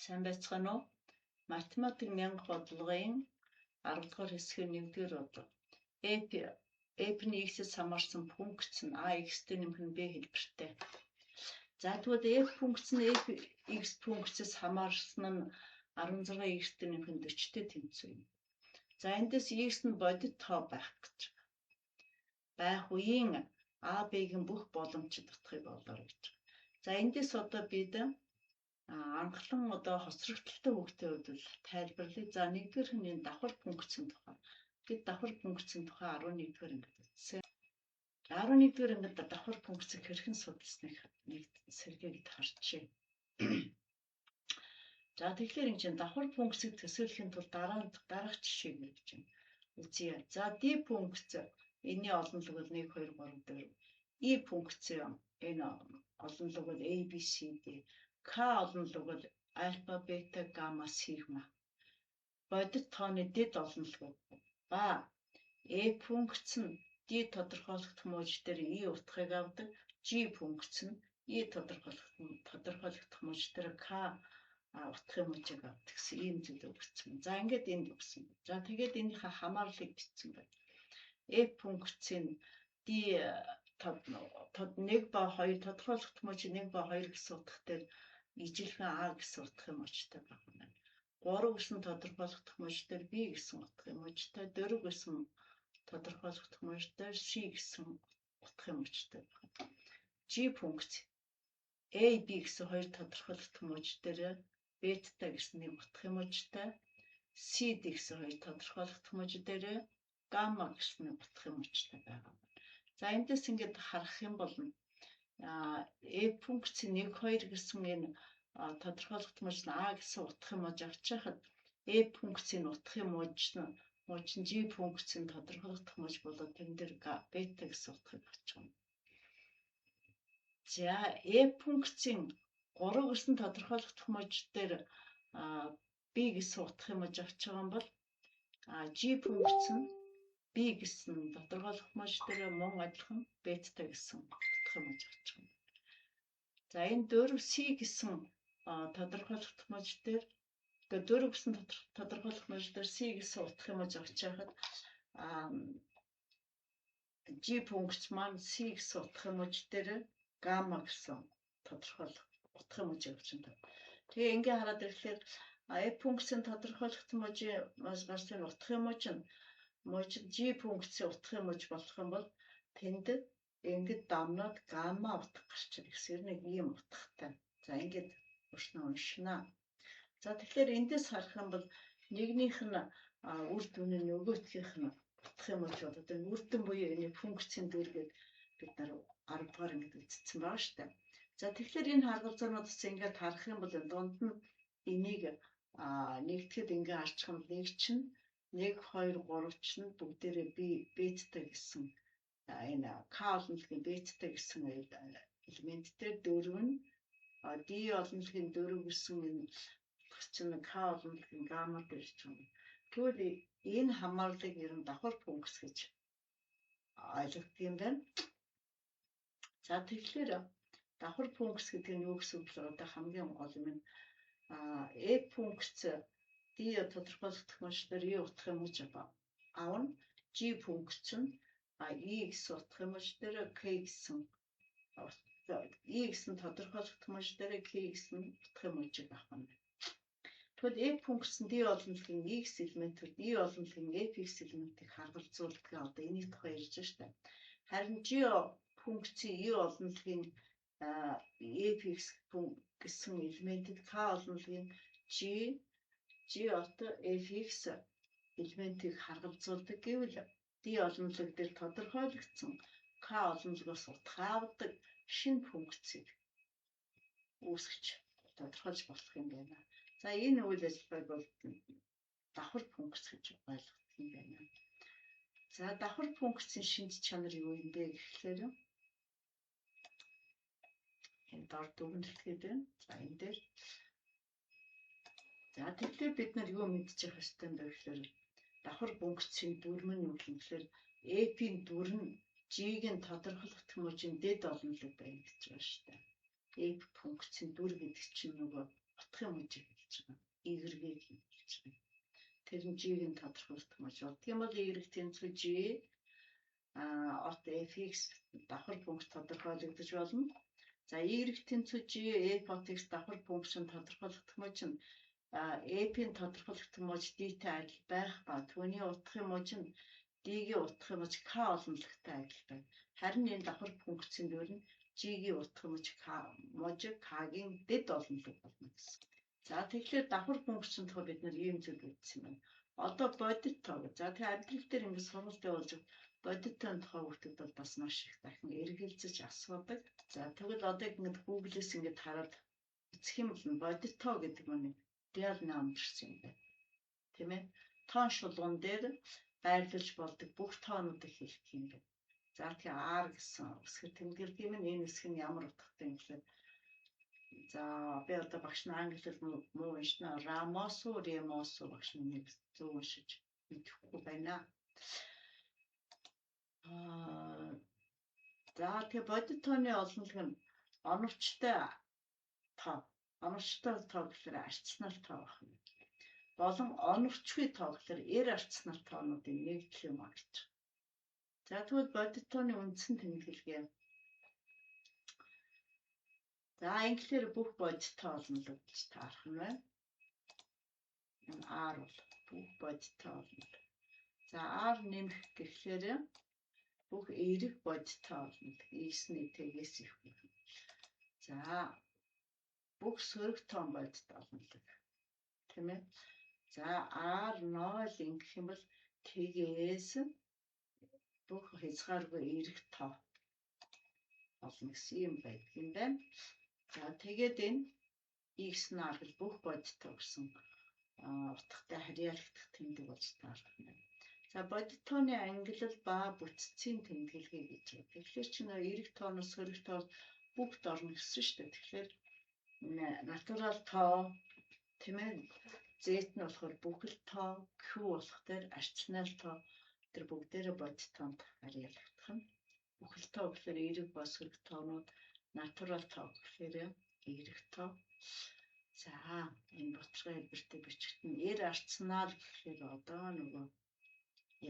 Сайн байцгаана уу? Математик 1000 бодлогын 10 дугаар хэсгийн 1-р бодлого. F F-ний x-ээс хамаарсан функц нь a x-тэй нэмэх нь b хэлбэртэй. За, тэгвэл f функц нь f x функцээс хамаарсан нь 16 x-тэй нэмэх нь 40-тэй тэнцүү юм. За, эндээс x нь бодит тоо байх гэж байх үеийн a b-ийн бүх боломжит утгыг олоорой гэж. За, эндээс одоо бид анхлан одоо хоцрогдолтой хүүхдийн хувьд бол тайлбарлая. За, нэгдүгээрх нь энэ давхар функцийн тухай. Бид давхар функцийн тухай 11-р ангид үзсэн. 11-р ангид давхар функцийг хэрхэн судалсныг нэг сэргээгээд харчээ. За, тэгэхээр энэ чинь давхар функцийг төсөөлөхийн тулд дараах жишээг хэрэгж байна. Үзье. За, D функц энэний олонлог бол 1 2 3 4. E функц энэ олонлог бол A B C D. К олонлог бол альфа, бета, гамма, сигма. Бодит тооны дэд олонлог ба E функц нь D тодорхойлогдох мууч дээр E утгыг авдаг. G функц нь E тодорхойлогдох мууч дээр К утгын мужийг авдаг гэсэн ийм зүйл өгсөн. За, ингээд энд өгсөн. За, тэгээд энийхээ хамаарлыг бичсэн байна. F функцийн D тод 1 ба 2 тодорхойлогдох мууч 1 ба 2 гэсэн утга дээр ижилхэн А гэсэн утгын муучтай байх юм байна. 3 гэсэн тодорхойлогдох мууч дээр B гэсэн утгын муучтай, 4 гэсэн тодорхойлогдох мууч дээр C гэсэн утгын муучтай байх. G функц A B гэсэн хоёр тодорхойлогдох мууч дээр бета гэсэн нэг утгын муучтай, C D гэсэн хоёр тодорхойлогдох мууч дээр гамма гэсэн нэг утгын муучтай байгаа. За, эндээс ингээд харах юм бол F функц 1 2 гэсэн энэ тодорхойлогдох мууч нь А гэсэн утгын мууч авч байхад F функцийн утгын мууч нь G функцийн тодорхойлогдох мууч болоод тэрэн дээр бета гэсэн утгыг авч байгаа. За, F функцийн 3 гэсэн тодорхойлогдох мууч дээр B гэсэн утгын мууч авч байгаа юм бол G функц нь B гэсэн тодорхойлох мууч дээр мөн адилхан бета гэсэн утгын мууч авч байгаа юм. За, энэ 4 C гэсэн тодорхойлогдох мууч дээр, тэгээ 4 гэсэн тодорхойлох мууч дээр C гэсэн утгын мууч авч байхад G функц маань C гэсэн утгын мууч дээр гамма гэсэн тодорхойлох утгын мууч авч байна. Тэгээ ингээ хараад ирэхлээр F функцийн тодорхойлогдсон муужаас гарсан утгын мууч нь G функцийн утгын мууч болох юм бол тэнд ингээд дамнаад гамма утга гарч ирэх гэсэн нэг ийм утгатай. За, ингээд өрснө уншина. За, тэгэхээр эндээс харах юм бол нэгнийх нь үр дүн нь нөгөөтгийнх нь утгын мууч болоод энэ үр дүн буюу энэ функцийн дүр гээд бид нар 10 дугаар ангид үзсэн байгаа шүү дээ. За, тэгэхээр энэ харгалзаануудаас ингээд харах юм бол дунд нь энийг нэгтгэд ингээ харчих юм бол нэг чинь 1 2 3 чинь бүгдээрээ B бета гэсэн энэ К олонлогийн бета гэсэн элемент дээр, 4 нь D олонлогийн 4 гэсэн энэ чинь К олонлогийн гамма дээр ч юм. Тэгвэл энэ хамаарлыг ер нь давхар функц гэж ойлгодог юм байна. За, тэгэхээр давхар функц гэдэг нь юу гэсэн үг вэ? Одоо хамгийн гол юм нь F функц D тодорхойлогдох мууч дээр E утгын мууч авна. G функц нь E гэсэн утгын мууч дээр K гэсэн E гэсэн тодорхойлогдох мууч дээр K гэсэн утгын муучийг авах нь. Тэгвэл F функц нь D олонлогийн X элементүүд E олонлогийн Fx элементийг харгалзуулдаг. Одоо энэний тухай ярьж байгаа шүү дээ. Харин G функцийн E олонлогийн Fx гэсэн элементэд K олонлогийн G одоо Fx элементийг харгалзуулдаг гэвэл D олонлог дээр тодорхойлогдсон К олонлогоос утга авдаг шинэ функцийг үүсгэж тодорхойлж болох юм байна. За, энэ үйл ажиллагааг бол давхар функц гэж ойлгодог юм байна. За, давхар функцийн шинж чанар юу юм бэ гэхлээр энэ дор дүгнэлт байна. За, энэ дээр, за, тэгэхээр бид нар юу мэдчих ёстой юм бэ гэхлээр давхар функцийн дүрм нь юу гэх юм гэхлээр F-ийн дүр нь G-ийн тодорхойлогдох мужийн дэд олонлог байна гэж байгаа шүү дээ. F функцийн дүр гэдэг чинь нөгөө утгын мужийг хэлж байгаа. Y-ийг хэлж байгаа. Тэр нь G-ийн тодорхойлогдох муж. Болдго юм бол Y тэнцүү G от fx давхар функц тодорхойлогдож болно. За Y тэнцүү G f от x давхар функц нь тодорхойлогдох муж нь f-ийн тодорхойлогдох муж d-тэй адил байх ба түүний утгын муж нь d-ийн утгын муж k олонлогтой адил байна. Харин энэ давхар функцийн дүр нь g-ийн утгын муж k муж k-гийн дэд олонлог болно гэсэн. За тэгэхээр давхар функцийн тухай бид нэр ийм зүйл үзсэн байна. Одоо бодит тоо. За тэгээ амьдрал дээр ингээд сургалт явуулж бодит тооны тухай хүүхдүүд бол бас маш их дахин эргэлзэж асуудаг. За тэгвэл одоо ингээд Google-ээс ингээд хараад үзэх юм бол бодит тоо гэдэг нь real numbers юм байна. Тийм ээ? Тоон шулуун дээр байрлуулж болдог бүх тоонуудыг хэлэх юм байна. За тэгээ R гэсэн үсгэр тэмдэглэдэг юм нь энэ үсэг нь ямар утгатай юм гэхээр за би одоо багш нь англиар муу уншина. Ramos уу, Remos уу багш нь нэг зөв уншиж мэдэхгүй байна. За тэгээ бодит тооны олонлог нь оновчтой тоо. Оновчтой тоо гэхээр арцнал тоо байх юм. Болон оновчгүй тоо гэхээр эр арцнал тоонуудын нэгдэл юм а гэж. За тэгвэл бодит тооны үндсэн тэмдэглэгээ. За инглиэр бүх бодит тоо олонлог гэж таарах нь байна. Энэ R бол бүх бодит тоо олонлог. За R нэмэх гэхлээр бүх эерэг бодит тоо олонлог. X-ний тэгээс их байна. За бүх сөрөг тоон бодит олонлог. Тийм ээ. За R 0 ингэх юм бол тэгээс бүх хязгааргүй эерэг тоо олно гэсэн юм байдаг юм байна. За тэгээд энэ X нь R гэл бүх бодит тоо гэсэн утгатай харьяалагдах тэмдэг болж таарах юм байна. За бодит тооны ангилал ба бүтцийн тэмдэглэгээ гэж байна. Тэгэхээр чи нөө эерэг тооноос сөрөг тоо бүгд орно гэсэн шүү дээ. Тэгэхээр натурал тоо тийм ээ. Z нь болохоор бүхэл тоо, Q болох дээр арцнал тоо тэр бүгдээрээ бодит тоонд харьяалагдах нь. Бүхэл тоо гэхээр эерэг ба сөрөг тоонууд, натурал тоо гэхээр эерэг тоо. За энэ боцрогын хэлбэртэй бичигдэн эр арцнал гэхээр одоо нөгөө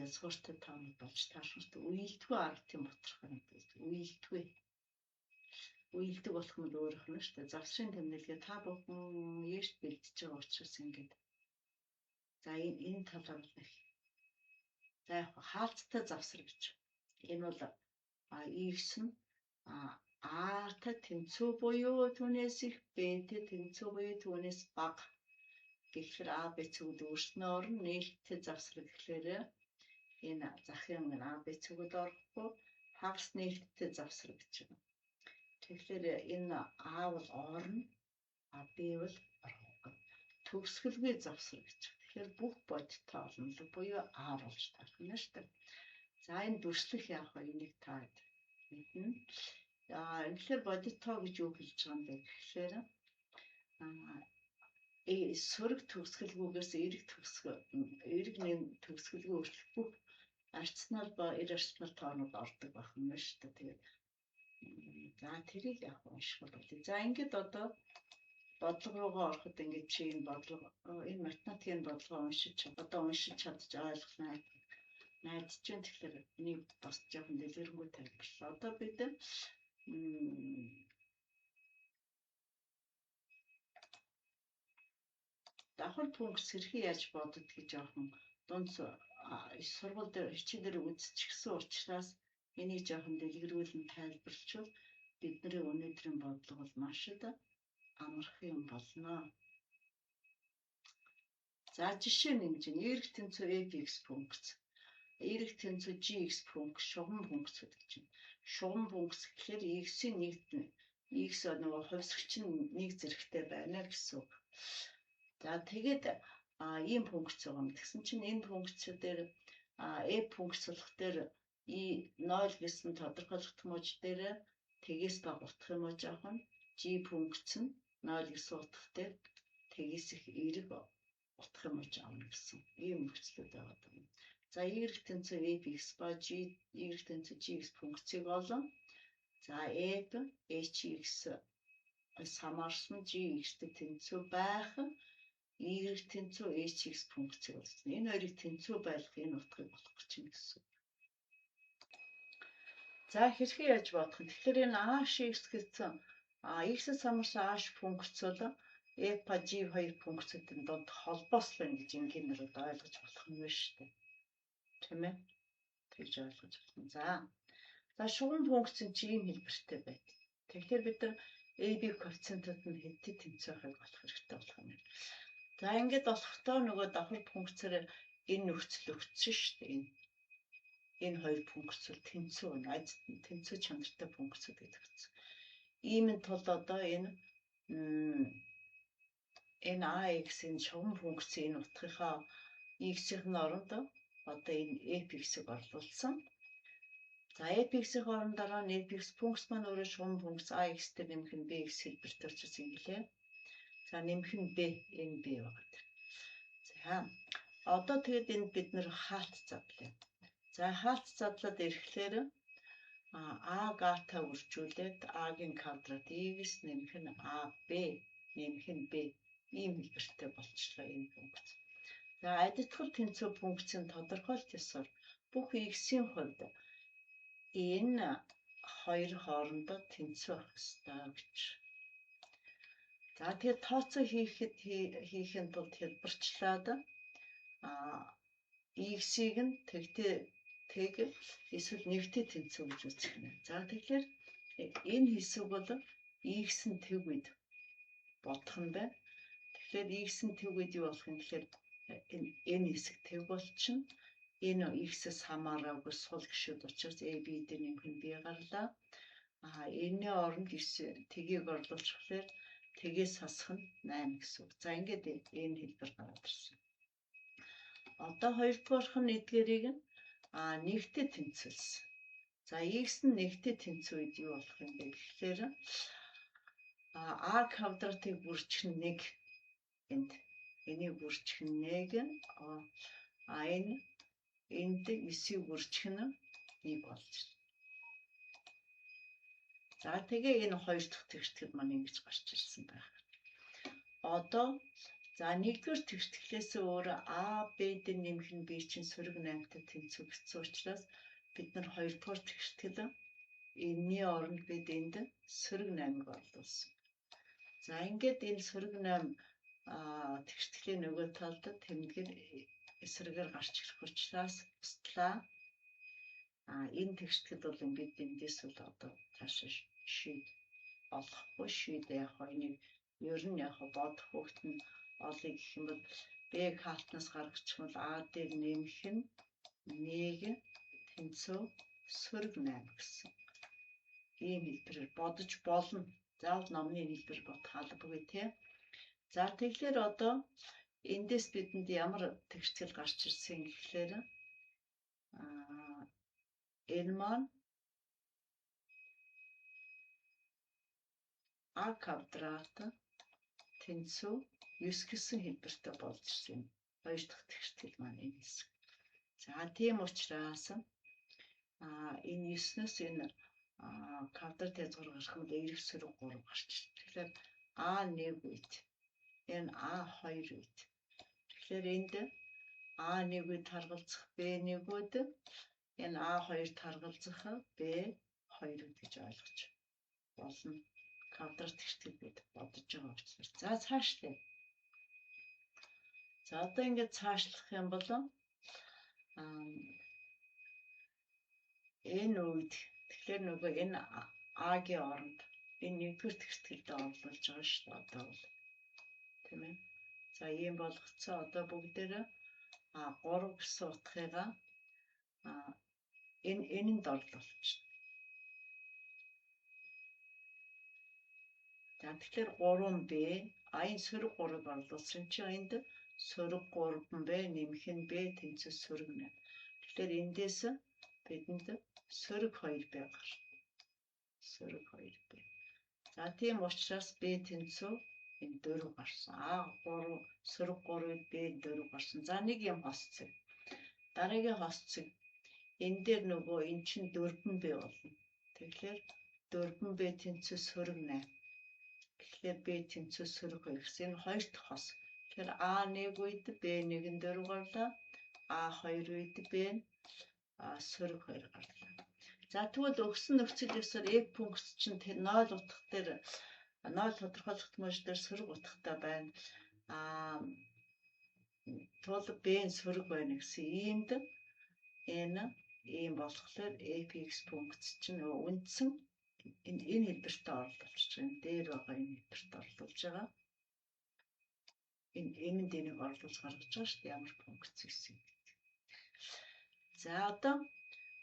язгууртай тоонууд болж таарах нь уялдгүй арга тийм боцрог юм байна. Уялдгүй. Уялдаг болох нь өөрөх нь шүү дээ. Завсрын тэмдэглэгээ та бүхэн эрт бэлдэж байгаа учраас ингээд за энэ талаар бол нэг. За яг хаалцтай завсар гэж. Энэ бол X нь А-тай тэнцүү буюу түүнээс их, Б-тэй тэнцүү буюу түүнээс бага. Гэхлээр А, Б цэгүүд өөрснөө орно. Нээлттэй завсар гэхлээр энэ захын А, Б цэгүүд орохгүй хагас нээлттэй завсар гэж байна. Тэгэхээр энэ А бол орно, А Б бол орохгүй. Төгсгөлгүй завсар гэж. Тэгэхээр бүх бодит тоо олонлог буюу R болж таарах нь шүү дээ. За энэ дүрслэх яах вэ? Энийг та мэднэ. Тэгэхээр бодит тоо гэж юу хэлж байгаа юм бэ гэхлээр сөрөг төгсгөлгүйгээс эерэг төгсгөл, эерэг нэм төгсгөлгүй хүртэлх бүх арцнал ба эр арцнал тоонууд ордог байх юм шүү дээ. Тэгээд за тэрийг яг унших бол. За ингээд одоо бодлого руугаа ороход ингээд чи энэ бодлого, энэ математикийн бодлогоо уншиж одоо уншиж чадж ойлгоно найдаж байна. Тэгэхээр энийг бас жоохон дэлгэрэнгүй тайлбарлаа. Одоо бид давхар функц хэрхэн яаж бодод гэж жоохон дунд сургууль дээр хичээл дээр үзчихсэн учраас энийг жоохон дэлгэрүүлэн тайлбарлчвал бидний өнөөдрийн бодлого бол маш амархан юм болно. За жишээ нь энэ чинь Y тэнцүү fx функц, Y тэнцүү gx функц, шугам функцүүд гэж байна. Шугам функц гэхээр x-ийн нэг x нөгөө хувьсгч нь нэг зэрэгтэй байна гэсэн үг. За тэгээд ийм функц байгаа юм. Тэгсэн чинь энэ функц дээр f функц болох дээр и 0 гэсэн тодорхойлогдох мууч дээр тэгээс бага утгын мууч авах нь, g функц нь 0 гэсэн утга дээр тэгээс их эерэг утгын мууч авна гэсэн ийм нөхцлүүд байгаа юм. За Y тэнцүү fx ба g Y тэнцүү gx функцийг олон. За f hx Самарсан gx-тэй тэнцүү байх y тэнцүү hx функцийг олсон. Энэ хоёрыг тэнцүү байлгах энэ утгыг олох гэж байна гэсэн. За хэрхэн яаж бодох юм? Тэгэхээр энэ h x гэсэн x-с самарсан h функц бол f ба g хоёр функцүүдийн дунд холбоос л байна гэж энгийнээр одоо ойлгож болох юм байна шүү дээ. Тийм ээ? Тэгж ойлгож байна. За. За шугам функц нь чи ийм хэлбэртэй байд. Тэгэхээр бид нар AB коэффициентууд нь хэдтэй тэнцүү байхыг олох хэрэгтэй болох юм байна. За ингээд олохдоо нөгөө давхар функцээр энэ нөхцөл өгсөн шүү дээ. Энэ хоёр функц бол тэнцүү байна. Аж тэнцүү чанартай функцүүд гэдэг гэсэн. Ийм нь тул одоо энэ энэ ax-ийн шугам функцийн энэ утгынхаа x-ийн оронд одоо энэ fx-ийг орлуулсан. За fx-ийн оронд дараа нь fx функц маань өөрөө шугам функц ax дээр нэмэх нь bx хэлбэртэй учраас инглээ. За нэмэх нь b, энэ b байгаа. За одоо тэгэд энд бид нэр хаалт задлаа. За хаалт задлаад ирэхлээр а-г-та үржүүлээд а-гийн квадрат x нэмэх нь ab нэмэх нь b ийм хэлбэртэй болчихлоо энэ функц. За адитгал тэнцүү функцийн тодорхойлт ёсоор бүх x-ийн хувьд энэ хоёр хоорондоо тэнцүү байх ёстой гэж. За тэгэхээр тооцоо хийхэд хийхин тулд хэлбэрчлээд x-ийг нь тэгтээ тэг эсвэл нэгтэй тэнцүү гэж үзэх нэ. За тэгэхээр энэ хэсэг бол x нь тэг үед бодох нь байна. Тэгэхээр x нь тэг үед юу болох юм гэхээр энэ хэсэг тэг болчихно. Энэ x-ээс хамаараагүй сул гишүүд учраас a b дээр нэмэх нь b гарлаа. Энэний оронд тэгийг орлуулчихлаар тэгээс хасах нь 8 гэсэн үг. За ингээд энэ хэлбэр гараад ирсэн. Одоо хоёрдугаарх нь эдгээрийг нь нэгтэй тэнцвэлсэн. За x нь нэгтэй тэнцүү үед юу болох юм бэ гэхлээр а квадратыг бүрчих нь 1 энд энийг бүрчих нь 1, а энэ энд 9-ийг бүрчих нь 1 болж байна. За тэгээ энэ хоёр дахь тэгштгэл маань ингэж гарч ирсэн байх. Одоо за нэгдүгээр тэгшэтгэлээс өөр А, Б дээр нэмэх нь Б чинь сөрөг 8-тай тэнцүү гэсэн учраас бид нар хоёрдугаар тэгштгэл энэний оронд бид энд сөрөг 8-ыг орлуулсан. За ингээд энэ сөрөг 8 тэгштгэлийн нөгөө талд тэмдгэр эсрэгээр гарч ирэх учраас туслаа. Энэ тэгштгэл бол ингээд эндээс бол одоо цаашаа шийд олохгүй шийд яг энийг ер нь яг бодох хүүхэд нь олъё гэх юм бол Б хаалтнаас гаргачих юм бол А дээр нэмэх нь 1 тэнцүү сөрөг 8 гэсэн. Ийм хэлбэрээр бодож болно. Заавал номны хэлбэр бодох албагүй тий. За тэгэхээр одоо эндээс бидэнд ямар тэгштгэл гарч ирсэн гэхлээр энэ маань а квадрат тэнцүү 9 гэсэн хэлбэртэй болж ирсэн. Хоёр дахь тэгштгэл маань энэ хэсэг. За тийм учраас энэ 9-өөс энэ квадрат язгуур гарах юм бол эерэг сөрөг 3 гарч ирсэн. Тэгэхээр а1 үед энэ а2 үед. Тэгэхээр энд а1 үед таргалзах b1 үед энэ а2 таргалзах b2 үед гэж ойлгож болно. Квадрат тэгштгэл бид бодож байгаа учраас. За цаашлаа. За одоо ингээд цаашлах юм бол энэ үед тэгэхээр нөгөө энэ А-гийн оронд энэ нэгдүгээр тэгштгэлд орлуулж байгаа шүү дээ одоо бол. Тийм ээ. За ийм болгоцоо одоо бүгдээрээ 3 гэсэн утгыг энэ энэнд орлуулчихна. За тэгэхээр 3B энэ сөрөг 3-ыг орлуулсан чинь энд сөрөг 3B нэмэх нь B тэнцүү сөрөг 8. Тэгэхээр эндээс бидэнд сөрөг 2B гарна. Сөрөг 2B. За тийм учраас B тэнцүү энэ 4 гарсан. А3 сөрөг 3-ыг B 4 гарсан. За нэг юм хосцыг. Дараагийн хосцыг энэ дээр нөгөө эн чинь 4B болно. Тэгэхээр 4B тэнцүү сөрөг 8 гэх Тэгэхээр B тэнцүү сөрөг 2 гэсэн. Энэ хоёр дахь хос. Тэгэхээр A1 үед B1 нь 4 гарлаа. A2 үед B нь сөрөг 2 гарлаа. За тэгвэл өгсөн нөхцөл ёсоор F функц чинь тэр 0 утга дээр 0 тодорхойлогдсон мөж дээр сөрөг утгатай байна. Тул B нь сөрөг байна гэсэн иймд энэ ийм болохоор fx функц чинь үндсэн энэ хэлбэртээ орлуулж байгаа. Энэ дээр байгаа энэ хэлбэрт орлуулж байгаа. Энэ эмэнд энийг орлуулж гаргаж байгаа шүү дээ. Ямар функц гэсэн. За одоо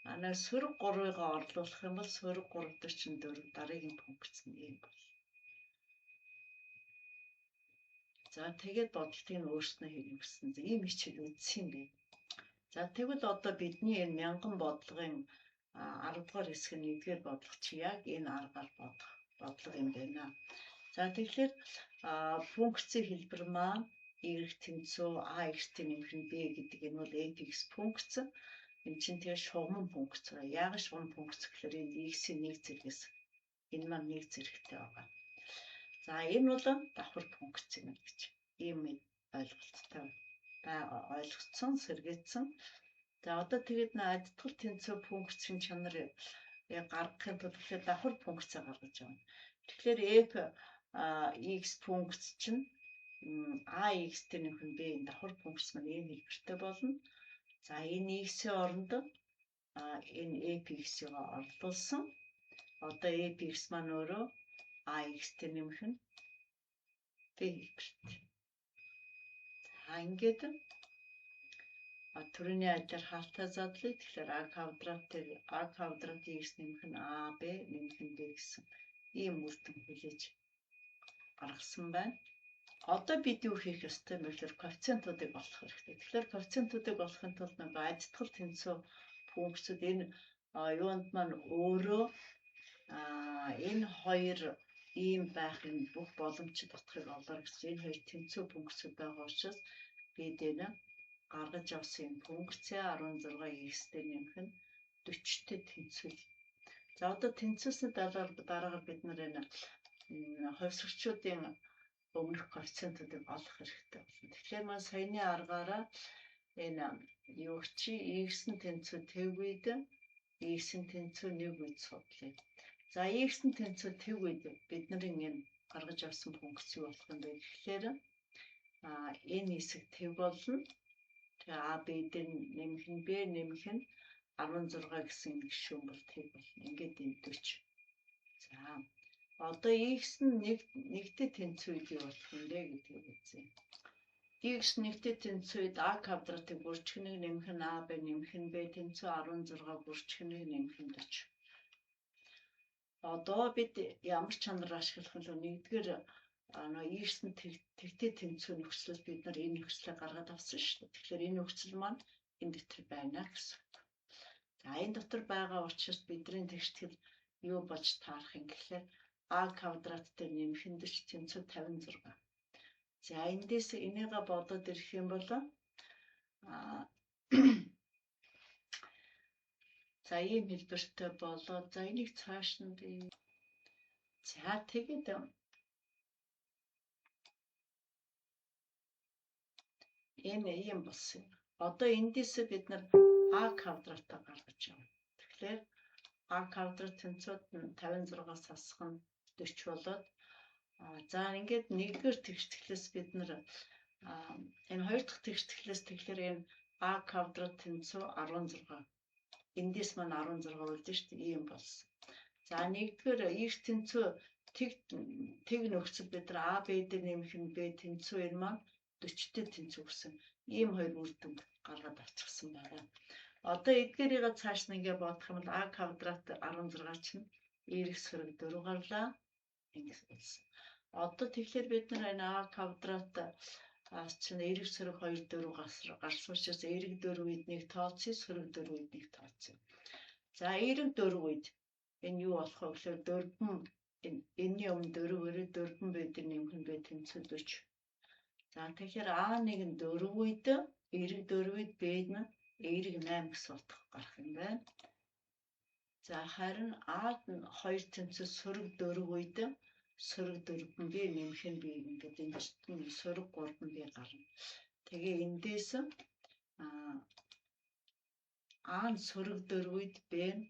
манай сөрөг 3-ыг орлуулах юм бол сөрөг 3 дээр чинь 4 дараагийн функц нь ийм бол. За тэгээд бодлтыг нь өөрснөө хийх гэсэн. Ийм хичээл үзсэн юм бэ. За тэгвэл одоо бидний энэ мянган бодлогын 10 дугаар хэсэг нь 1-р бодлого чи яг энэ аргаар бодох бодлого юм байна. За тэгэхээр функцийн хэлбэр маань y тэнцүү ax-т нэмэх нь b гэдэг энэ бол fx функц. Энэ чинь тэгэхээр шугаман функц. Яагаад шугаман функц гэхээр энэ x-ийн нэг зэргээс энэ маань нэг зэрэгтэй байгаа. За энэ бол давхар функц юм гэж ийм ойлголттой ойлгоцсон, сэргээцсэн. За одоо тэгээд нэ адитгал тэнцүү функцийн чанар яг гаргахын тулд тэгэхээр давхар функцээ гаргаж авна. Тэгэхээр f x функц чинь ax дээр нэмэх нь b энэ давхар функц маань ийм хэлбэртэй болно. За энэ x-ийн оронд энэ f-ийг орлуулсан. Одоо f-x маань өөрөө ax дээр нэмэх нь b хэлбэртэй. За ингээд түрүүний адилаар хаалтаа задлаа. Тэгэхээр a квадрат x нэмэх нь ab нэмэх нь b гэсэн ийм үр дүн хүлээж гаргасан байна. Одоо бид юу хийх ёстой юм бэ гэхээр коэффициентуудыг олох хэрэгтэй. Тэгэхээр коэффициентуудыг олохын тулд нэг адитгал тэнцүү функцүүд энэ юунд маань өөрөө энэ хоёр ийм байх юм бүх боломжит утгыг олоор гэсэн энэ хоёр тэнцүү функцүүд байгаа учраас бид энэ гаргаж авсан юм функцээ 16x дээр нэмэх нь 40-тэй тэнцвэл. За одоо тэнцүүлсний дараагаар бид нар энэ хувьсагчдын өмнөх коэффициентуудыг олох хэрэгтэй болно. Тэгэхээр маань саяны аргаараа энэ юу чи x нь тэнцүү тэг үед x нь тэнцүү 1 үед судлаа. За x нь тэнцүү тэг үед бидний энэ гаргаж авсан функц юу болох юм бэ гэхээр энэ хэсэг тэг болно. Тэгээ a b дээр нэмэх нь b нэмэх нь 16 гэсэн гишүүн бол тэг болно. Ингээд энэ 40. За одоо x нь нэгтэй тэнцүү үед юу болох юм бэ гэдгийг үзье. X нэгтэй тэнцүү үед a квадратыг бүрчгнийг нэмэх нь a b нэмэх нь b тэнцүү 16 бүрчгнийг нэмэх нь 40. Одоо бид ямар чанар ашиглах вэ? Нэгдүгээр x нь тэгтэй тэнцүү нөхцөлд бид нар энэ нөхцөлийг гаргаад авсан шүү дээ. Тэгэхээр энэ нөхцөл маань энэ дотор байна гэсэн үг. За энэ дотор байгаа учраас бидний тэгштгэл юу болж таарах юм гэхээр а квадрат дээр нэмэх нь 40 тэнцүү 56. За эндээс энийгээ бодоод ирэх юм бол за ийм хэлбэртэй болоо. За энийг цааш нь би за тэгээд энэ ийм болсон. Одоо эндээсээ бид нар а квадратаа гаргаж явна. Тэгэхээр а квадрат тэнцүү 56-аас хасах нь 40 болоод за ингээд нэгдүгээр тэгшэтгэлээс бид нар энэ хоёр дахь тэгшэтгэлээс тэгэхээр энэ а квадрат тэнцүү 16. Эндээс маань 16 үлдэн шүү дээ. Ийм болсон. За нэгдүгээр x тэнцүү тэг нөхцөл бид нар а b дээр нэмэх нь b тэнцүү энэ маань 40-тэй тэнцүү гэсэн ийм хоёр үр дүн гаргаад авчихсан байгаа. Одоо эдгээрийг цааш нь ингээ бодох юм бол а квадрат 16 чинь y сөрөг 4 гарлаа. Ингэж болсон. Одоо тэгэхээр бид нар энэ а квадрат чинь y сөрөг 2 4 гарсан учраас y 4 үед нэг тооцъё, сөрөг 4 үед нэг тооцъё. За y 4 үед энэ юу болох вэ гэхээр 4 энэний өмнө 4 өрөө 4 b дээр нэмэх нь b тэнцүү 40. За тэгэхээр А1 нь 4 үед, y 4 үед B нь y 8 гэсэн утга гарах юм байна. За харин А нь 2 тэнцүү сөрөг 4 үед сөрөг 4 B нэмэх нь B ингээд энэ чинь сөрөг 3 B гарна. Тэгээ эндээс А нь сөрөг 4 үед Б нь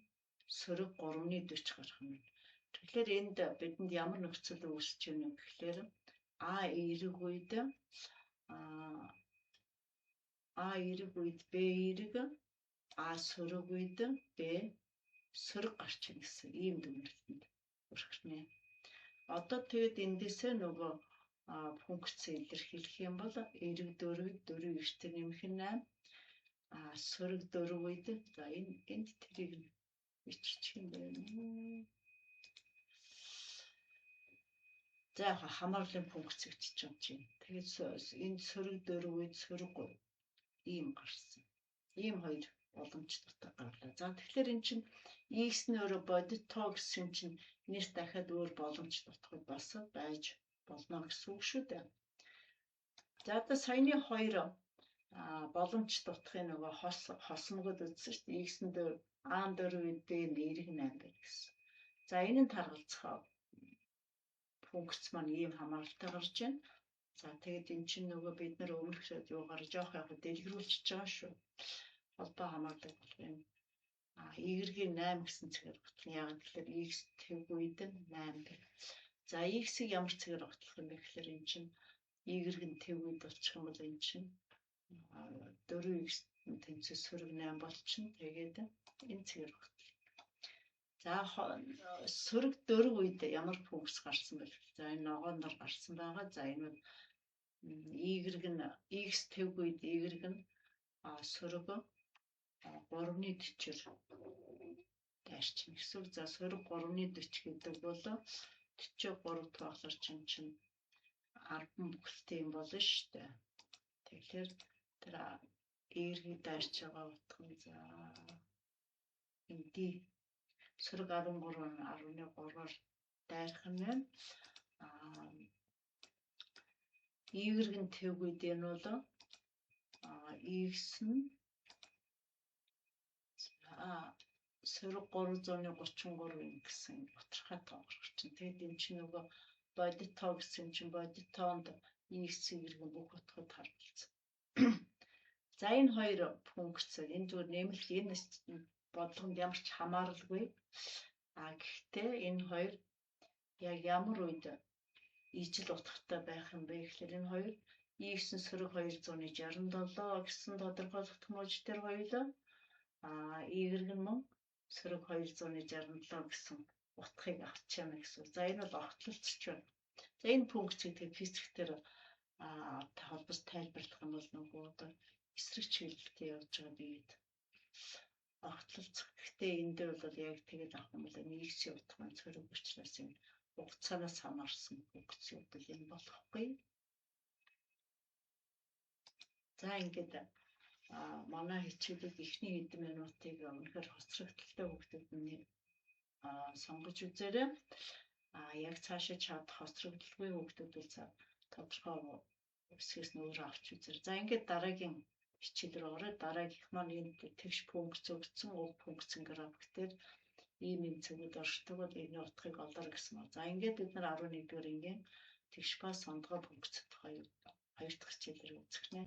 сөрөг 3-ны 40 гарах юм байна. Тэгэхээр энд бидэнд ямар нөхцөл үүсэж байна вэ гэхээр А эерэг үед А эерэг үед Б эерэг, А сөрөг үед Б сөрөг гарч ийн гэсэн ийм дүгнэлтэнд хүрэх нэ. Одоо тэгэд эндээсээ нөгөө функц илэрхийлэх юм бол эерэг 4 үед 4 эртээ нэмэх нь 8, а сөрөг 4 үед за энэ энд тэрийг биччих юм байна. За яг хамаарлын функц гэж юм чинь. Тэгээд энд сөрөг 4 үед сөрөг 3 ийм гарсан. Ийм хоёр боломжтой утга гарлаа. За тэгэхээр эн чинь x нь өөрөө бодит тоо гэсэн чинь энэс дахиад өөр боломжтой утгууд бас байж болно гэсэн үг шүү дээ. За одоо саяны хоёр боломжтой утгын нөгөө хос хосмогод үзсэн шүү дээ. X нь 4, A нь 4 үед B нь эерэг 8 байх гэсэн. За энэ нь таргалцах функц маань ийм хамааралтай гарч байна. За тэгэд эн чинь нөгөө бид нар өмнөх юугаар жоох яг дэлгэрүүлчихэж байгаа шүү. Холбоо хамаардаг болох юм. А y-ийн 8 гэсэн цэгээр огтлон. Яг тэгэхээр x төв үед 8 гэх. За x-ийг ямар цэгээр огтлох юм бэ гэхээр эн чинь y нь төв үед болчих юм бол эн чинь 4x тэнцүү сөрөг 8 болчихно. Тэгээд энэ цэгээр огтлоо. За сөрөг 4 үед ямар функц гарсан бэ? За энэ ногооноор гарсан байгаа. За энэ нь y нь x төв үед y нь сөрөг 3-ны 40-ээр дайрчин гэсэн үг. За сөрөг 3-ны 40 гэдэг бол 43 болохоор чинь 10 бүхэлтэй юм болно шүү дээ. Тэгэхээр тэр y-ийг дайрч байгаа утга нь за энэ d сөрөг 13.3-аар дайрах нь байна. Y нь төв үед энэ бол x нь сөрөг 333 гэсэн утгархай тоо гарч чинь. Тэгээд энэ чинь нөгөө бодит тоо гэсэн чинь бодит тоонд x y бүх утгууд харгалцсан. За энэ хоёр функц энэ зүгээр нэмэлт энэ бодлогонд ямар ч хамааралгүй. А гэхдээ энэ хоёр яг ямар үед ижил утгатай байх юм бэ гэхээр энэ хоёр x нь сөрөг 267 гэсэн тодорхойлогдох мууч дээр хоёулаа а y нь мөн сөрөг 267 гэсэн утгыг авч яана гэсэн. За энэ бол огтлолцож байна. За энэ функцийг тэг физик дээр холбос тайлбарлах юм бол нөгөө одоо эсрэг чиглэлтэй явж байгаа биед огтлолцох. Гэхдээ энэ дээр бол яг тэгэл авах юм бол энэ x-ийн утга маань сөрөг учраас энэ хугацаанаас хамаарсан функцүүд бол энэ болохгүй. За ингээд манай хичээлийг эхний хэдэн минутыг үнэхээр хоцрогдолтой хүүхдүүд нь сонгож үзээрэй. Яг цаашаа чадах хоцрогдолгүй хүүхдүүд бол тодорхой хэсгээс нь өөрөө авч үзээрэй. За ингээд дараагийн хичээл рүү ороод дараагийнх маань энэ тэгш функц өгсөн уг функцийн график дээр ийм юм цэгүүд оршдог бол энэ утгыг олоорой гэсэн ба. За ингээд бид нар 11 дугаар ангийн тэгш ба сондгой функц тухай хоёр дахь хичээлээр үзэх нэ.